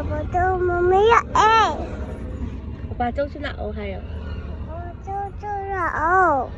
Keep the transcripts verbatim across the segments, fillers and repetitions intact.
ꯃꯗꯨ ꯃꯃꯤ ꯂꯥꯛꯑꯦ꯫ ꯄꯄꯥ ꯆꯧꯁꯤ ꯂꯥꯛꯑꯣ ꯍꯥꯏꯌꯣ꯫ ꯄꯄꯥ ꯆꯧꯁꯤ ꯂꯥꯛꯑꯣ꯫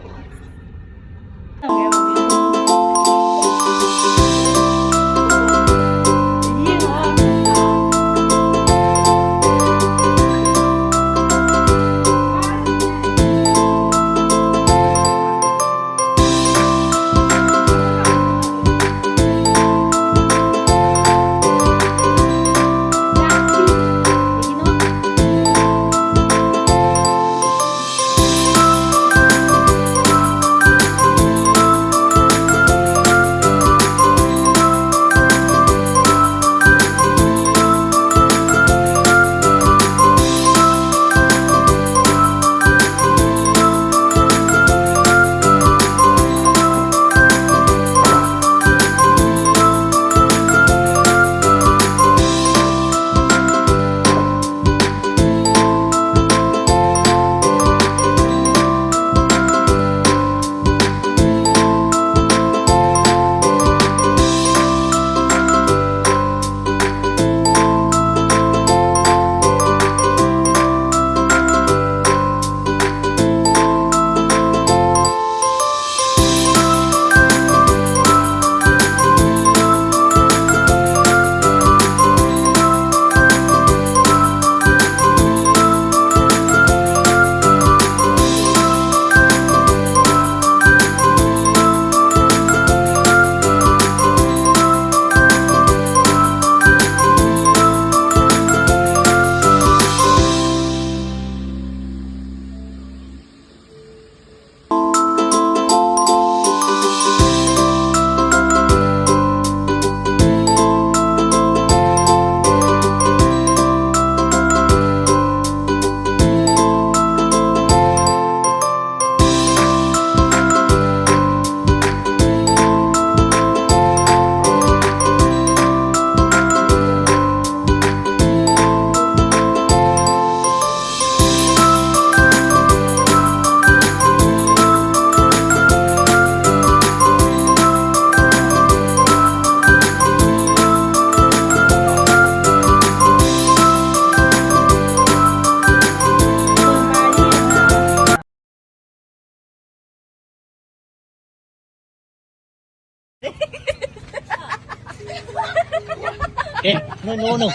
No, no.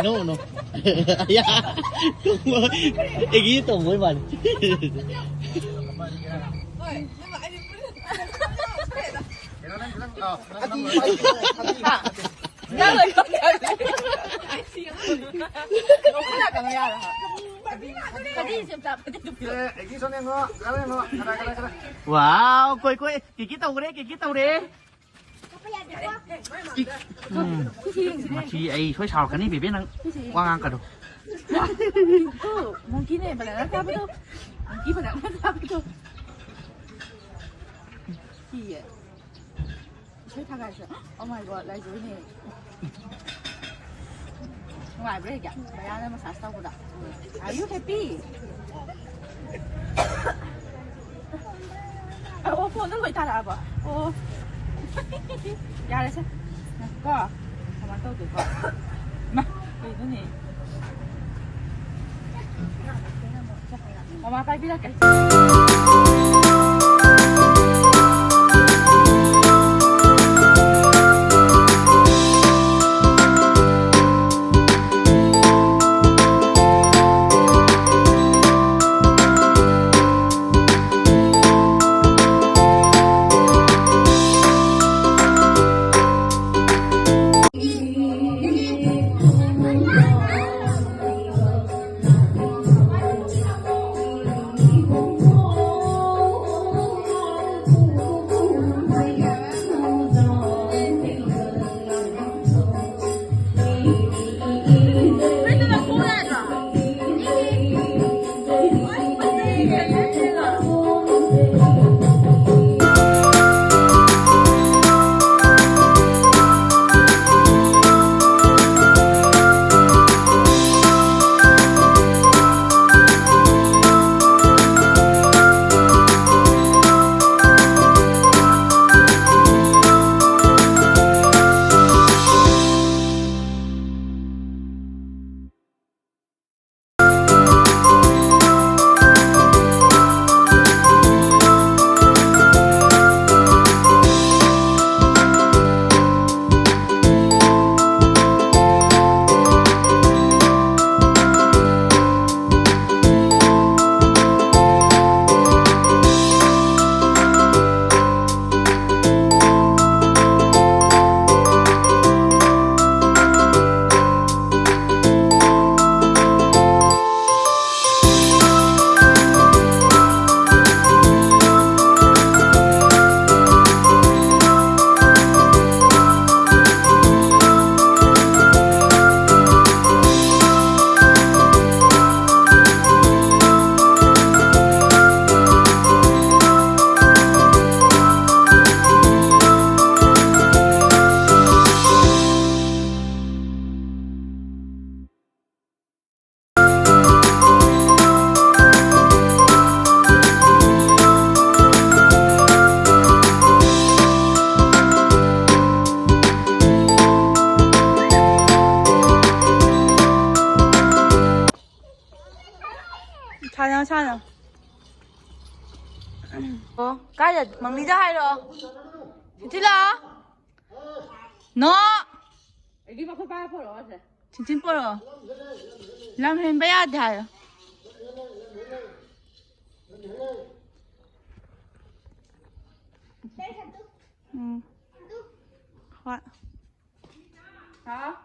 No, no. Ya. ꯑꯩꯒꯤ ꯇꯧꯕꯩ ꯃꯥꯜꯂꯦ꯫ Wow, ꯀꯣꯏ ꯀꯣꯏ ꯀꯤꯀꯤ ꯇꯧꯔꯦ, ꯀꯤꯀꯤ ꯇꯧꯔꯦ꯫ ꯎꯝ꯫ ꯃꯁꯤ ꯑꯩ ꯁꯣꯏ ꯁꯥꯎꯔꯛꯀꯅꯤ, ꯕꯦꯕꯦ, ꯅꯪ ꯋꯥ ꯉꯥꯡꯉꯛꯀꯅꯨ꯫ ꯃꯣꯡꯀꯤꯅꯦ ꯕꯅꯥꯅꯥ ꯆꯥꯕꯗꯣ꯫ ꯃꯣꯡꯀꯤ ꯕꯅꯥꯅꯥ ꯆꯥꯕꯗꯣ꯫ ꯀꯤꯌꯦ꯫ ꯏꯁꯩ ꯊꯥꯒꯥꯏꯁꯦ꯫ Oh my God, ꯂꯥꯏꯖꯣꯏꯅꯦ꯫ ꯅꯨꯡꯉꯥꯏꯕ꯭ꯔꯥ ꯍꯦꯛ? ꯕꯌꯥꯅ ꯃꯁꯥꯁ ꯇꯧꯕꯗ꯫ Are you happy? ꯑꯣ, ꯐꯣꯟꯗꯣ ꯂꯣꯏ ꯇꯥꯔꯛꯑꯕ? ꯑꯣ꯫ ꯌꯥꯔꯦꯁꯦ꯫ ꯀꯣ? ꯀꯃꯥꯏꯅ ꯇꯧꯗꯣꯏꯀꯣ? ꯃꯥ, ꯀꯩꯅꯣꯅꯦ? ꯃꯃꯥ ꯄꯥꯏꯕꯤꯔꯛꯀꯦ꯫ ꯃꯁꯥꯅ꯫ ꯑꯣ, ꯀꯥꯏꯗ? ꯃꯝꯃꯤꯗ ꯍꯥꯏꯔꯣ꯫ ꯁꯤꯟꯊꯤ ꯂꯥꯛꯑꯣ꯫ ꯅꯣ꯫ ꯑꯩꯒꯤ ꯃꯈꯨꯠ ꯄꯥꯏꯔ ꯄꯨꯔꯛꯑꯣꯁꯦ꯫ ꯁꯤꯟꯊꯤ ꯄꯨꯔꯛꯑꯣ꯫ ꯂꯝ ꯍꯦꯟꯕ ꯌꯥꯗꯦ ꯍꯥꯏꯌꯣ꯫ ꯎꯝ꯫ ꯍꯣꯏ꯫ ꯍꯥ?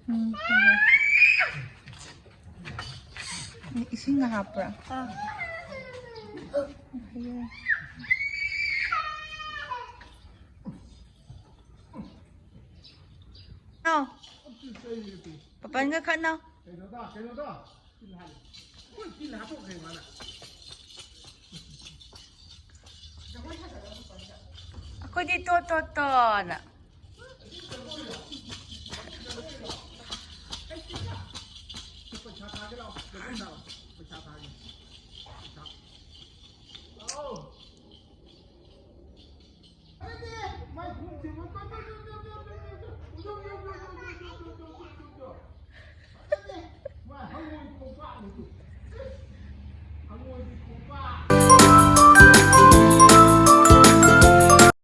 ꯎꯝ, ꯊꯝꯃꯦ꯫ ꯏꯁꯤꯡꯒ ꯍꯥꯞꯄ꯭ꯔꯥ? ꯑꯥ꯫ ꯅꯣ꯫ ꯄꯥꯄꯟꯒ ꯈꯠꯅꯧ꯫ ꯑꯩꯈꯣꯏꯗꯤ ꯇꯣ ꯇꯣ ꯇꯣꯅ꯫